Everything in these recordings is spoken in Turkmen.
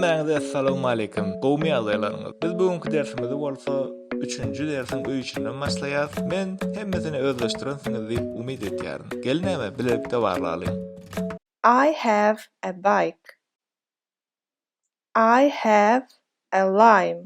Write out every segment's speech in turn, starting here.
Hemmäňize essalawmaleýkim. Gowumy ýagdaýlaryňyz? Biz bu günki dersimizi bolsa üçünji dersiň öý içinden başlaýas. Men hemmesini özleşdirensiňiz diýip umyt etýärin. Gel näme, bilelikde barlalyň. I have a bike. I have a lime.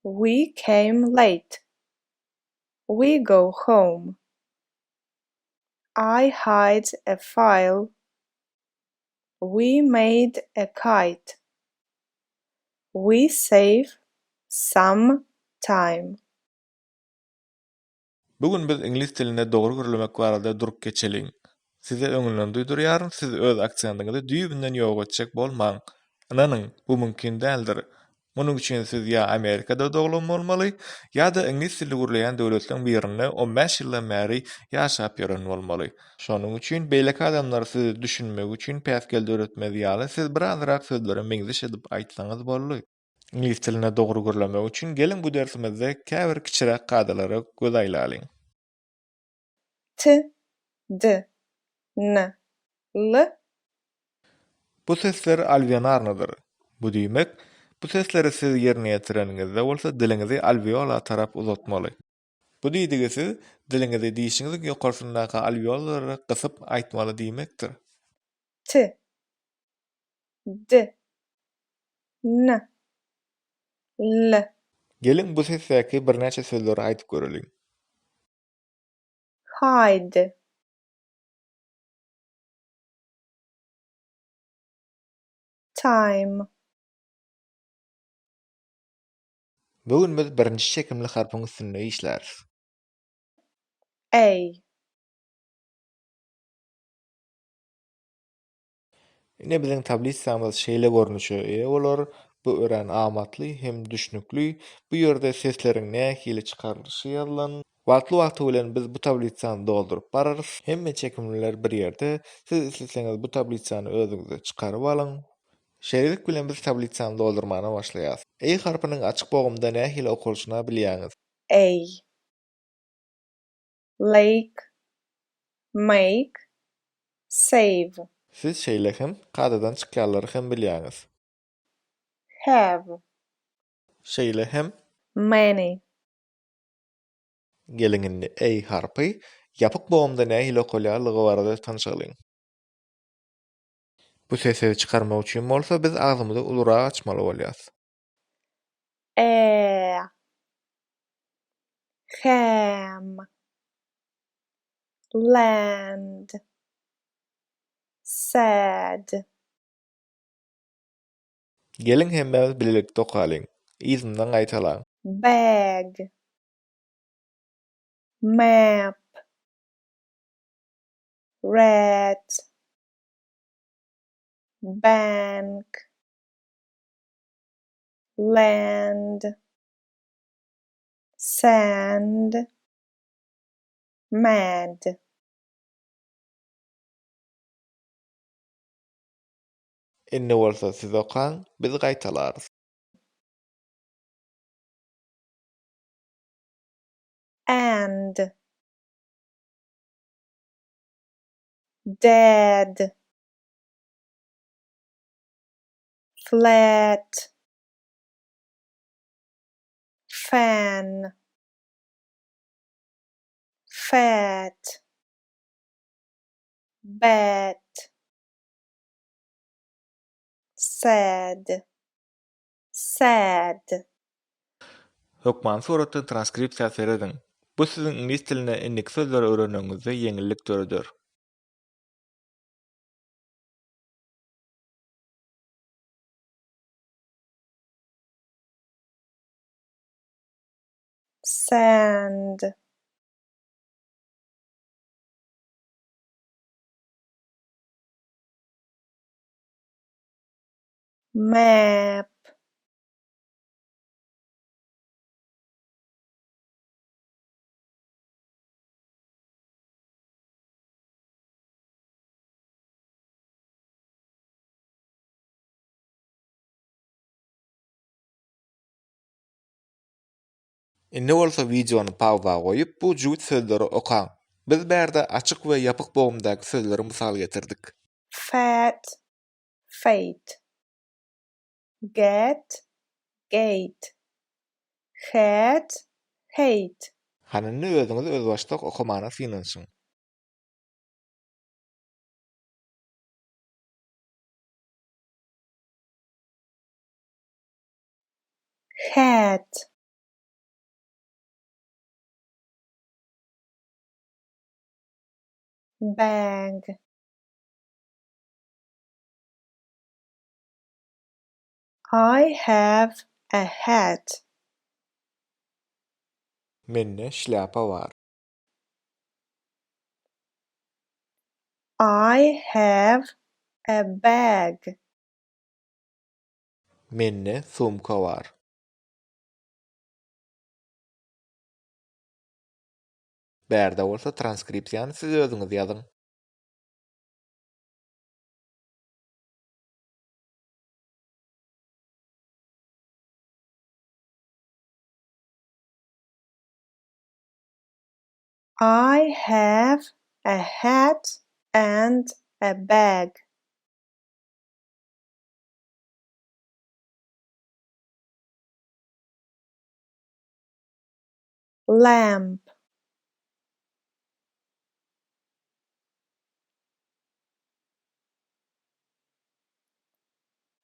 We came late. We go home. I hide a file. We made a kite. We save some time. Bu gün biz iňlis dilinde dogry gürlemek barada durup geçeliň. Size öňünden duýdurýaryn, siz öz aksendiňizi düýbünden ýok etjek bolmaň. Ynanyň, bu mümkin däldir. Munuň üçin siz ýa Amerikada doglan bolmaly, ýa-da iňlis dilli gürleýän döwletleň birinde on bäş ýyldan bäri ýaşap ýören bolmaly. Şonuň üçin beýleki adamlar sizi düşünmegi üçin päsgel döretmez ýaly siz birazrak sözleri meňzeş edip aýtsaňyz boldy. Iňlis dilinde dogry gürlemek üçin geliň bu dersimizde käbir kiçiräk kadalara göz aýlalyň. T, D, N, L. Bu sesler alweonarnydyr. Bu diýmek, bu sesleri siz ýerine ýetireniňizde bolsa diliňizi alweola tarap uzatmaly. Bu diýdigi siz diliňizi dişiňiziň ýokarsyndaky alweolalara gysyp aýtmaly diýmekdir. T, D, N, L. Geliň bu sesdäki birnäçe sözleri aýdyp göreliň. Hide. Time. Bu gün biz birinji çekimli harpyň üstünde işläris. A. Ine biziň tablisamyz şeýle görnüşe eýe bolar, bu örän amatly hem düşnükli, bu ýerde sesleriň nähili çykarylyşy ýazylan. Wagtly-wagty bilen biz bu tablisany dolduryp bararys. Hemme çekimliler bir ýerde, siz isleseňiz bu tablisany özüňize çykaryp alyň. Şeýlelik bilen biz tablisany doldurmana başlaýarys. Eý harpynyň açyk bogumda nähili okalyşyna bilýäňiz. A. Lake, make, save. Siz şeýle hem kadadan çykýanlary hem bilýäňiz. Have. Şeýle hem. Many. Geliň indi eý harpy ýapyk bogumda nähili okalýanlygy barada tanşalyň. Bu sesi çykarmak üçin bolsa biz agzymyzy ulurak açmaly bolýas. Ä. Ham. Land. Sad. Geliň hemmämiz bilelikde okalyň. Yzymdan gaýtalaň. Bag. Map. Rat. Bank. Land. Sand. Mad. Indi bolsa siz okaň, biz gaýtalarys. And. Dad. Flat. Fan. Fat. Bat. Sad. Sad. Hökmany suratda transkripsiýa serediň. Bu siziň iňlis dilinde indiki sözleri öwrenmegiňizde ýeňillik döreder. Sand. Map. Indi bolsa wideony pauza goýup bu jübüt sözleri okaň. Biz bärde açyk we ýapyk bogumdaky sözleri mysal getirdik. Fat, fate. Get, gate. Hat, hate. Hany indi özüňiz özbaşdak okamana synanyşyň. Hat. Bag. I have a hat. Mende şlýapa bar. I have a bag. Mende sumka bar. Bärde bolsa transkripsiýany siz özüňiz ýazyň. I have a hat and a bag. Lamp.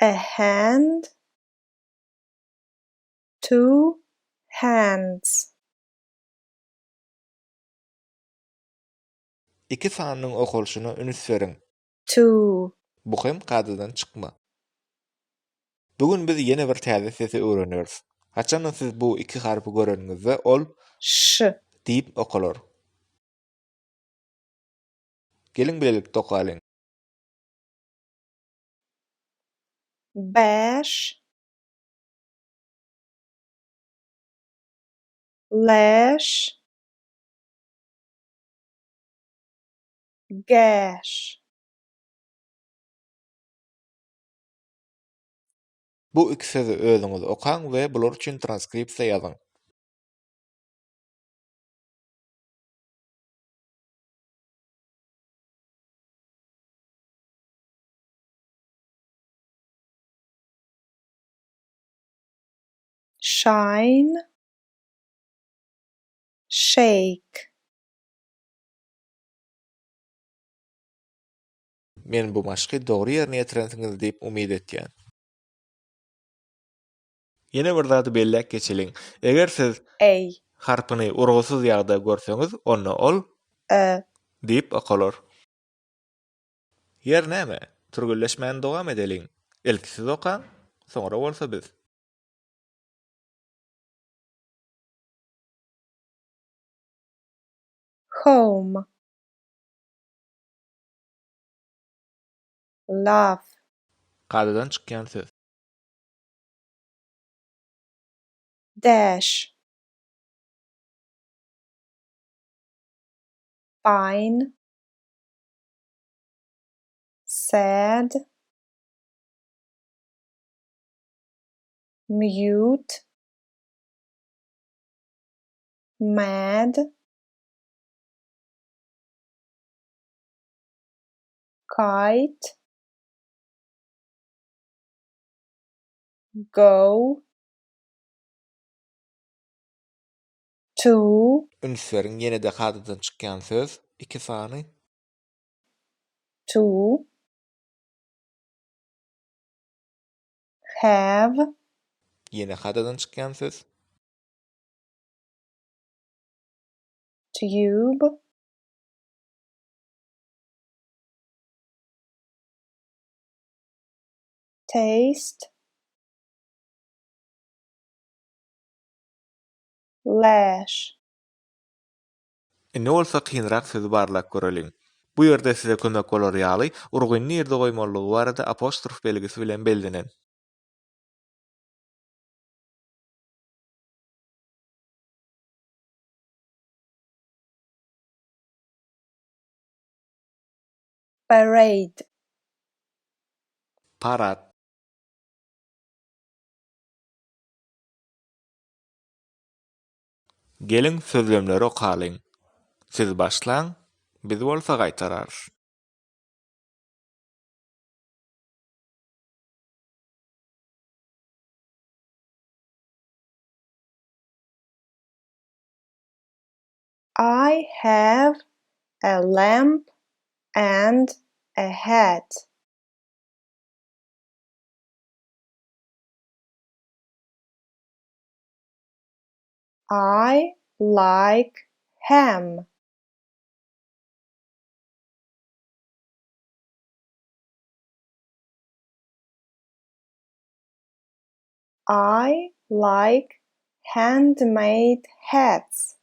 A hand. Two hands. Iki sanynyň okalyşyna üns beriň. Two. Bu hem kadadan çykma. Bu gün biz ýene bir täze sesi öwreneris. Haçanda siz bu iki harpy göreniňizde ol Ş. Diýip okalar. Geliň bilelikde okalyň. Bash. Lash. Gash. Bu iki sözi özüňiz okaň we bular üçin transkripsiýa ýazyň. Shine. Shake. Men bu maşky dogry ýerine ýetirensiňiz diýip umyt etýän. Ýene bir zady belläp geçeliň. Eger siz A. harpyny urgusyz ýagdaý görseňiz, onda ol A. diýip okalar. Ýer näme? Türgenleşmäni dowam edeliň. Ilki siz okaň, soňra bolsa biz. Home. Laugh. Kadadan çykýan söz. Dash. Fine. Sad. Mute. Mad. Kite. Go. To. Üns beriň, ýene-de kadadan çykýan söz, iki sany. To. Have. Ýene kadadan çykýan söz. Tube. Taste. Lash. Indi bolsa kynrak sözi barlap göreliň. Bu ýerde size kömek bolar ýaly, urgyny nirde goýmalydygy barada apostrof belgisi bilen bellenen. Parade. Parad. Geliň sözlemleri okalyň. Siz başlaň, biz bolsa gaýtararys. I have a lamp and a hat. I like ham. I like handmade hats.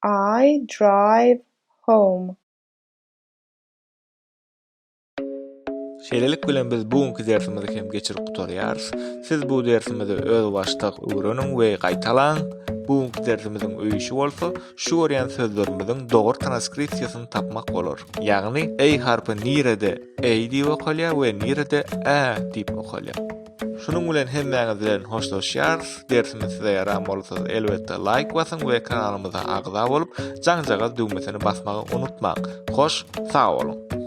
I drive home. Şeýlelik bilen biz bu günki dersimizi hem geçirip gutarýarys. Siz bu dersimizi özbaşdak öwreniň we gaýtalaň. Bu günki dersimiziň öý işi bolsa şu görýän sözlerimiziň dogry transkripsiýasyny tapmak bolar. Ýagny eý harpy nirede eý diýip okalýar we nirede ä diýip okalýar. Şunuň bilen hemmäňiz bilen hoşlaşýarys. Dersimiz size ýaran bolsa elbetde laýk basyň we kanalymyza agza bolup jaňjagaz düwmesini basmagy unutmaň. Hoş sag boluň.